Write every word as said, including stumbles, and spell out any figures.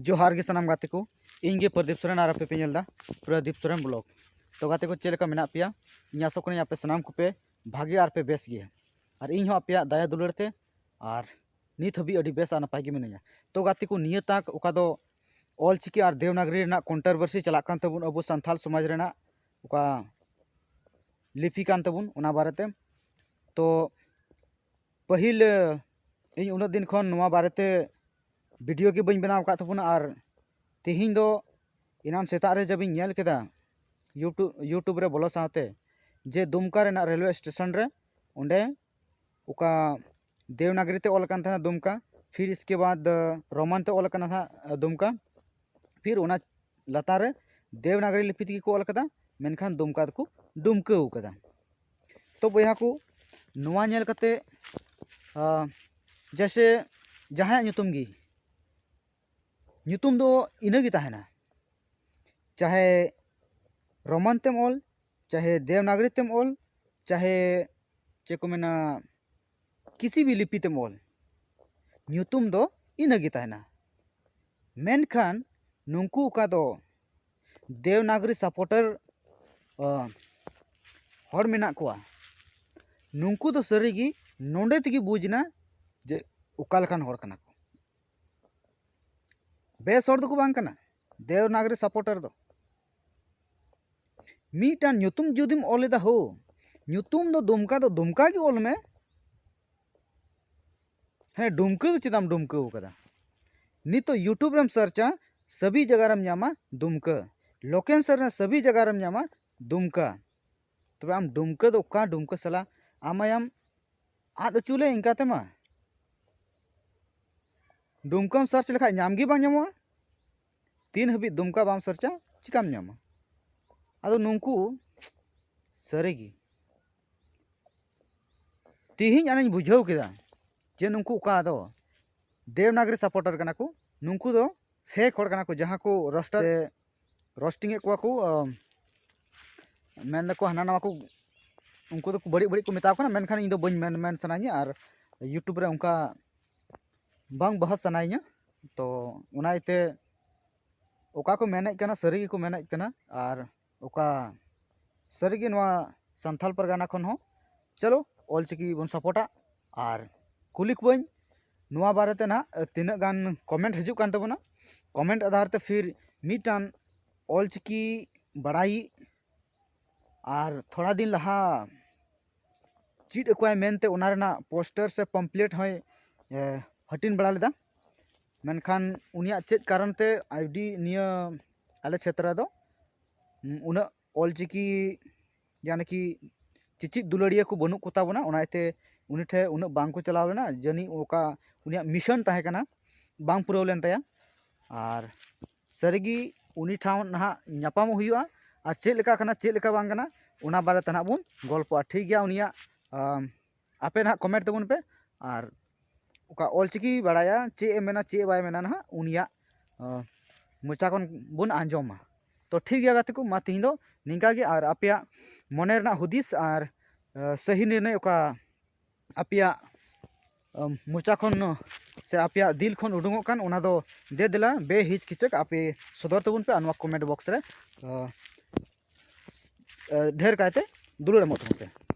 ᱡᱚᱦᱟᱨ ᱜᱮ ᱥᱟᱱᱟᱢ ᱜᱟᱛᱮ ᱠᱚ, ᱤᱧ ᱜᱮ ᱯᱨᱚᱫᱤᱯ ᱥᱚᱨᱮᱱ ᱟᱨ ᱟᱯᱮ ᱯᱮ ᱧᱮᱞ ᱮᱫᱟ ᱯᱨᱚᱫᱤᱯ ᱥᱚᱨᱮᱱ ᱵᱞᱚᱜ᱾ ᱛᱚ ᱜᱟᱛᱮ ᱠᱚ, ᱪᱮᱫ ᱞᱮᱠᱟ ᱢᱮᱱᱟᱜ ᱯᱮᱭᱟ? ᱤᱧ ᱟᱥᱚᱜ ᱠᱟᱹᱱᱟᱹᱧ ᱟᱯᱮ ᱥᱟᱱᱟᱢ ᱠᱚᱯᱮ ᱵᱷᱟᱜᱮ ᱟᱨ ᱯᱮ ᱵᱮᱥ ᱜᱮᱭᱟ᱾ ᱟᱨ ᱤᱧ ᱦᱚᱸ ᱟᱯᱮᱭᱟᱜ ᱫᱟᱭᱟ ᱫᱩᱞᱟᱹᱲ ᱛᱮ ᱟᱨ ᱱᱤᱛ ᱦᱟᱹᱵᱤᱡ ᱟᱹᱰᱤ ᱵᱮᱥ ᱟᱨ ᱱᱟᱯᱟᱭ ᱜᱮ ᱢᱤᱱᱟᱹᱧᱟ᱾ ᱛᱚ ᱜᱟᱛᱮ ᱠᱚ, ᱱᱤᱭᱟᱹ ᱛᱟᱠ ᱚᱠᱟ ᱫᱚ ᱚᱞ ᱪᱤᱠᱤ ᱟᱨ ᱫᱮᱵᱽᱱᱟᱜᱽᱨᱤ ᱨᱮᱱᱟᱜ ᱠᱚᱱᱴᱨᱳᱵᱷᱟᱨᱥᱤ ᱪᱟᱞᱟᱜ ᱠᱟᱱ ᱛᱟᱵᱚᱱ, ᱟᱵᱚ ᱥᱟᱱᱛᱟᱞ ᱥᱚᱢᱟᱡᱽ ᱨᱮᱱᱟᱜ ᱚᱠᱟ ᱞᱤᱯᱤ ᱠᱟᱱ ᱛᱟᱵᱚᱱ, ᱚᱱᱟ ᱵᱟᱨᱮᱛᱮ᱾ ᱛᱚ ᱯᱟᱹᱦᱤᱞ, ᱤᱧ ᱩᱱᱟᱹᱜ ᱫᱤᱱ ᱠᱷᱚᱱ ᱱᱚᱣᱟ ᱵᱟᱨᱮᱛᱮ ᱵᱷᱤᱰᱤᱭᱳ ᱜᱮ ᱵᱟᱹᱧ ᱵᱮᱱᱟᱣ ᱟᱠᱟᱫ ᱛᱟᱵᱚᱱᱟ᱾ ᱟᱨ ᱛᱮᱦᱮᱧ ᱫᱚ ᱮᱱᱟᱱ ᱥᱮᱛᱟᱜ ᱨᱮ ᱡᱟᱵᱤᱧ ᱧᱮᱞ ᱠᱮᱫᱟ YouTube, YouTube ᱨᱮ ᱵᱚᱞᱚ ᱥᱟᱶᱛᱮ, ᱡᱮ ᱫᱩᱢᱠᱟ ᱨᱮᱱᱟᱜ ᱨᱮᱞᱣᱮ ᱥᱴᱮᱥᱚᱱ ᱨᱮ ᱚᱸᱰᱮ ᱚᱠᱟ ᱫᱮᱵᱽᱱᱟᱜᱽᱨᱤ ᱛᱮ ᱚᱞ ᱟᱠᱟᱱ ᱛᱟᱦᱮᱱᱟ ᱫᱩᱢᱠᱟ, ᱯᱷᱤᱨ ᱤᱥᱠᱮ ᱵᱟᱫ ᱨᱳᱢᱟᱱ ᱛᱮ ᱚᱞ ᱟᱠᱟᱱᱟ ᱛᱟᱦᱮᱸᱫ ᱫᱩᱢᱠᱟ, ᱯᱷᱤᱨ ᱚᱱᱟ ᱞᱟᱛᱟᱨ ᱨᱮ ᱫᱮᱵᱽᱱᱟᱜᱽᱨᱤ ᱞᱤᱯᱤ ᱛᱮᱜᱮ ᱠᱚ ᱚᱞ ᱟᱠᱟᱫᱟ, ᱢᱮᱱᱠᱷᱟᱱ ᱫᱩᱢᱠᱟ ᱫᱚᱠᱚ ᱰᱩᱢᱠᱟᱹᱣ ᱟᱠᱟᱫᱟ᱾ ᱛᱚ ᱵᱚᱭᱦᱟ ᱠᱚ, ᱱᱚᱣᱟ ᱧᱮᱞ ᱠᱟᱛᱮ, ᱟ, ᱡᱮᱭᱥᱮ ᱡᱟᱦᱟᱸᱭᱟᱜ ᱧᱩᱛᱩᱢ ᱜᱮ, ᱧᱩᱛᱩᱢ ᱫᱚ ᱤᱱᱟᱹ ᱜᱮ ᱛᱟᱦᱮᱱᱟ, ᱪᱟᱦᱮ ᱨᱳᱢᱟᱱ ᱛᱮᱢ ᱚᱞ, ᱪᱟᱦᱮ ᱫᱮᱵᱽᱱᱟᱜᱽᱨᱤ ᱛᱮᱢ ᱚᱞ, ᱪᱟᱦᱮ ᱪᱮᱫ ᱠᱚ ᱢᱮᱱᱟ, ᱠᱤᱥᱤ ᱵᱤ ᱞᱤᱯᱤ ᱛᱮᱢ ᱚᱞ, ᱧᱩᱛᱩᱢ ᱫᱚ ᱤᱱᱟᱹ ᱜᱮ ᱛᱟᱦᱮᱱᱟ᱾ ᱢᱮᱱᱠᱷᱟᱱ ᱱᱩᱠᱩ ᱚᱠᱟ ᱫᱚ ᱫᱮᱵᱽᱱᱟᱜᱽᱨᱤ ᱥᱟᱯᱳᱨᱴᱟᱨ, ᱚ, ᱦᱚᱲ ᱢᱮᱱᱟᱜ ᱠᱚᱣᱟ, ᱱᱩᱠᱩ ᱫᱚ ᱥᱟᱹᱨᱤᱜᱮ ᱱᱚᱰᱮ ᱛᱮᱜᱮ ᱵᱩᱡᱽ ᱮᱱᱟ ᱡᱮ ᱚᱠᱟ ᱞᱮᱠᱟᱱ ᱦᱚᱲ ᱠᱟᱱᱟ ᱠᱚ᱾ ᱵᱮᱥ ᱦᱚᱲ ᱫᱚᱠᱚ ᱵᱟᱝ ᱠᱟᱱᱟ ᱫᱮᱵᱽᱱᱟᱜᱽᱨᱤ ᱥᱟᱯᱳᱨᱴᱟᱨ ᱫᱚ᱾ ᱢᱤᱫᱴᱟᱝ ᱧᱩᱛᱩᱢ ᱡᱩᱫᱤᱢ ᱚᱞ ᱮᱫᱟ ᱦᱳ, ᱧᱩᱛᱩᱢ ᱫᱚ ᱫᱩᱢᱠᱟ ᱫᱚ ᱫᱩᱢᱠᱟ ᱜᱮ ᱚᱞ ᱢᱮ᱾ ᱦᱮᱸ, ᱰᱩᱢᱠᱟᱹ ᱫᱚ ᱪᱮᱫᱟᱜ ᱮᱢ ᱰᱩᱢᱠᱟᱹᱣ ᱠᱟᱫᱟ? ᱱᱤᱛᱚᱜ YouTube ᱨᱮᱢ ᱥᱟᱨᱪᱟ, ᱥᱟᱹᱵᱤ ᱡᱟᱭᱜᱟ ᱨᱮᱢ ᱧᱟᱢᱟ ᱫᱩᱢᱠᱟᱹ᱾ ᱞᱳᱠᱮᱥᱚᱱ ᱨᱮ ᱥᱟᱹᱵᱤ ᱡᱟᱭᱜᱟ ᱨᱮᱢ ᱧᱟᱢᱟ ᱫᱩᱢᱠᱟ᱾ ᱛᱚᱵᱮ ᱟᱢ ᱰᱩᱢᱠᱟᱹ ᱫᱚ ᱚᱠᱟ ᱰᱩᱢᱠᱟᱹ ᱥᱟᱞᱟ? ᱟᱢ ᱟᱭᱟᱢ ᱟᱫ ᱦᱚᱪᱚ ᱞᱮ ᱤᱱᱠᱟ ᱛᱮᱢᱟ᱾ ᱰᱩᱢᱠᱟᱹᱢ ᱥᱟᱨᱪ ᱞᱮᱠᱷᱟᱡ ᱧᱟᱢ ᱜᱮ ᱵᱟᱝ ᱧᱟᱢᱚᱜᱼᱟ᱾ ᱛᱤᱱ ᱦᱟᱹᱵᱤᱡ ᱫᱩᱢᱠᱟ ᱵᱟᱢ ᱥᱟᱨᱪᱟ, ᱪᱤᱠᱟᱢ ᱧᱟᱢᱟ? ᱟᱫᱚ ᱱᱩᱠᱩ ᱥᱟᱹᱨᱤᱜᱮ ᱛᱤᱦᱤᱧ ᱟᱱᱤᱧ ᱵᱩᱡᱷᱟᱹᱣ ᱠᱮᱫᱟ ᱡᱮ ᱱᱩᱠᱩ ᱚᱠᱟ ᱫᱚ ᱫᱮᱵᱽᱱᱟᱜᱽᱨᱤ ᱥᱟᱯᱳᱨᱴᱟᱨ ᱠᱟᱱᱟ ᱠᱚ, ᱱᱩᱠᱩ ᱫᱚ ᱯᱷᱮᱠ ᱦᱚᱲ ᱠᱟᱱᱟ ᱠᱚ, ᱡᱟᱦᱟᱸ ᱠᱚ ᱨᱳᱥᱴᱟᱨ ᱥᱮ ᱨᱳᱥᱴᱤᱝ ᱮᱫ ᱠᱚᱣᱟ ᱠᱚ, ᱟᱢ, ᱢᱮᱱ ᱫᱟᱠᱚ ᱦᱟᱱᱟ ᱱᱟᱣᱟ ᱠᱚ, ᱩᱱᱠᱩ ᱫᱚ ᱵᱟᱹᱲᱤᱡ ᱵᱟᱹᱲᱤᱡ ᱠᱚ ᱢᱮᱛᱟᱣ ᱠᱟᱱᱟ, ᱢᱮᱱᱠᱷᱟᱱ ᱤᱧ ᱫᱚ ᱵᱟᱹᱧ ᱢᱮᱱ, ᱢᱮᱱ ᱥᱟᱱᱟᱧᱟ ᱟᱨ YouTube ᱨᱮ ᱚᱱᱠᱟ ᱵᱟᱝ ᱵᱟᱦᱟᱥ ᱥᱟᱱᱟᱭᱤᱧᱟ᱾ ᱛᱚ ᱚᱱᱟ ᱤᱭᱟᱹᱛᱮ ᱚᱠᱟ ᱠᱚ ᱢᱮᱱᱮᱫ ᱠᱟᱱᱟ, ᱥᱟᱹᱨᱤ ᱜᱮᱠᱚ ᱢᱮᱱᱮᱫ ᱠᱟᱱᱟ, ᱟᱨ ᱚᱠᱟ ᱥᱟᱹᱨᱤᱜᱮ ᱱᱚᱣᱟ ᱥᱟᱱᱛᱟᱞ ᱯᱟᱨᱜᱟᱱᱟ ᱠᱷᱚᱱ ᱦᱚᱸ ᱪᱚᱞᱚ ᱚᱞᱪᱤᱠᱤ ᱵᱚᱱ ᱥᱟᱯᱳᱨᱴᱟ᱾ ᱟᱨ ᱠᱩᱞᱤ ᱠᱚᱣᱟᱹᱧ ᱱᱚᱣᱟ ᱵᱟᱨᱮᱛᱮ ᱱᱟᱦᱟᱜ ᱛᱤᱱᱟᱹᱜ ᱜᱟᱱ ᱠᱚᱢᱮᱱᱴ ᱦᱤᱡᱩᱜ ᱠᱟᱱ ᱛᱟᱵᱚᱱᱟ, ᱠᱚᱢᱮᱱᱴ ᱟᱫᱷᱟᱨ ᱛᱮ ᱯᱷᱤᱨ ᱢᱤᱫᱴᱟᱝ ᱚᱞᱪᱤᱠᱤ ᱵᱟᱲᱟᱭᱤᱡ ᱟᱨ ᱛᱷᱚᱲᱟ ᱫᱤᱱ ᱞᱟᱦᱟ ᱪᱮᱫ ᱟᱠᱚᱣᱟᱭ ᱢᱮᱱᱛᱮ ᱚᱱᱟ ᱨᱮᱱᱟᱜ ᱯᱳᱥᱴᱟᱨ ᱥᱮ ᱯᱟᱢᱯᱞᱮᱴ ᱦᱚᱸᱭ ᱮ, ᱦᱟᱹᱴᱤᱧ ᱵᱟᱲᱟ ᱞᱮᱫᱟ᱾ ᱢᱮᱱᱠᱷᱟᱱ ᱩᱱᱤᱭᱟᱜ ᱪᱮᱫ ᱠᱟᱨᱚᱱ ᱛᱮ ᱟᱭᱰᱤ ᱱᱤᱭᱟᱹ ᱟᱞᱮ ᱪᱷᱮᱛᱨᱚ ᱫᱚ ᱩᱱᱟᱹᱜ ᱚᱞᱪᱤᱠᱤ ᱡᱟᱱᱮ ᱠᱤ ᱪᱮᱪᱮᱫ ᱫᱩᱞᱟᱹᱲᱤᱭᱟᱹ ᱠᱚ ᱵᱟᱹᱱᱩᱜ ᱠᱚᱛᱟ ᱵᱚᱱᱟ, ᱚᱱᱟ ᱤᱭᱟᱹᱛᱮ ᱩᱱᱤ ᱴᱷᱮᱱ ᱩᱱᱟᱹᱜ ᱵᱟᱝ ᱠᱚ ᱪᱟᱞᱟᱣ ᱞᱮᱱᱟ᱾ ᱡᱟᱹᱱᱤᱡ ᱚᱠᱟ ᱩᱱᱤᱭᱟᱜ ᱢᱤᱥᱚᱱ ᱛᱟᱦᱮᱸ ᱠᱟᱱᱟ, ᱵᱟᱝ ᱯᱩᱨᱟᱹᱣ ᱞᱮᱱ ᱛᱟᱭᱟ᱾ ᱟᱨ ᱥᱟᱹᱨᱤᱜᱮ ᱩᱱᱤ ᱴᱷᱟᱶ ᱱᱟᱦᱟᱜ ᱧᱟᱯᱟᱢᱚᱜ ᱦᱩᱭᱩᱜᱼᱟ, ᱟᱨ ᱪᱮᱫ ᱞᱮᱠᱟ ᱠᱟᱱᱟ, ᱪᱮᱫ ᱞᱮᱠᱟ ᱵᱟᱝ ᱠᱟᱱᱟ, ᱚᱱᱟ ᱵᱟᱨᱮᱛᱮ ᱱᱟᱦᱟᱜ ᱵᱚᱱ ᱜᱚᱞᱯᱚᱜᱼᱟ᱾ ᱴᱷᱤᱠ ᱜᱮᱭᱟ, ᱩᱱᱤᱭᱟᱜ ᱟᱢ, ᱟᱯᱮ ᱱᱟᱦᱟᱜ ᱠᱚᱢᱮᱱᱴ ᱛᱟᱵᱚᱱ ᱯᱮ᱾ ᱟᱨ ᱚᱠᱟ ᱚᱞᱪᱤᱠᱤ ᱵᱟᱲᱟᱭᱟ, ᱪᱮᱫ ᱮ ᱢᱮᱱᱟ, ᱪᱮᱫ ᱮ ᱵᱟᱭ ᱢᱮᱱᱟ, ᱱᱟᱦᱟᱜ ᱩᱱᱤᱭᱟᱜ ᱟᱸ, ᱢᱚᱪᱟ ᱠᱷᱚᱱ ᱵᱚᱱ ᱟᱸᱡᱚᱢᱟ᱾ ᱛᱚ ᱴᱷᱤᱠ ᱜᱮᱭᱟ ᱜᱟᱛᱮ ᱠᱚ, ᱢᱟ ᱛᱤᱦᱤᱧ ᱫᱚ ᱱᱤᱝᱠᱟ ᱜᱮ᱾ ᱟᱨ ᱟᱯᱮᱭᱟᱜ ᱢᱚᱱᱮ ᱨᱮᱱᱟᱜ ᱦᱩᱫᱤᱥ ᱟᱨ ᱟᱸ, ᱥᱟᱹᱦᱤ ᱱᱤᱨᱱᱚᱭ ᱚᱠᱟ ᱟᱯᱮᱭᱟᱜ ᱟᱸ, ᱢᱚᱪᱟ ᱠᱷᱚᱱ ᱥᱮ ᱟᱯᱮᱭᱟᱜ ᱫᱤᱞ ᱠᱷᱚᱱ ᱩᱰᱩᱝᱚᱜ ᱠᱟᱱ, ᱚᱱᱟ ᱫᱚ ᱫᱮ ᱫᱮᱞᱟ ᱵᱮᱦᱤᱪᱠᱤᱪᱟᱹᱠ ᱟᱯᱮ ᱥᱚᱫᱚᱨ ᱛᱟᱵᱚᱱ ᱯᱮ ᱟᱨ ᱱᱚᱣᱟ ᱠᱚᱢᱮᱱᱴ ᱵᱚᱠᱥ ᱨᱮ ᱟᱸ, ᱟᱸ, ᱰᱷᱮᱨ ᱠᱟᱭᱛᱮ ᱫᱩᱞᱟᱹᱲ ᱮᱢᱚᱜ ᱛᱟᱵᱚᱱ ᱯᱮ᱾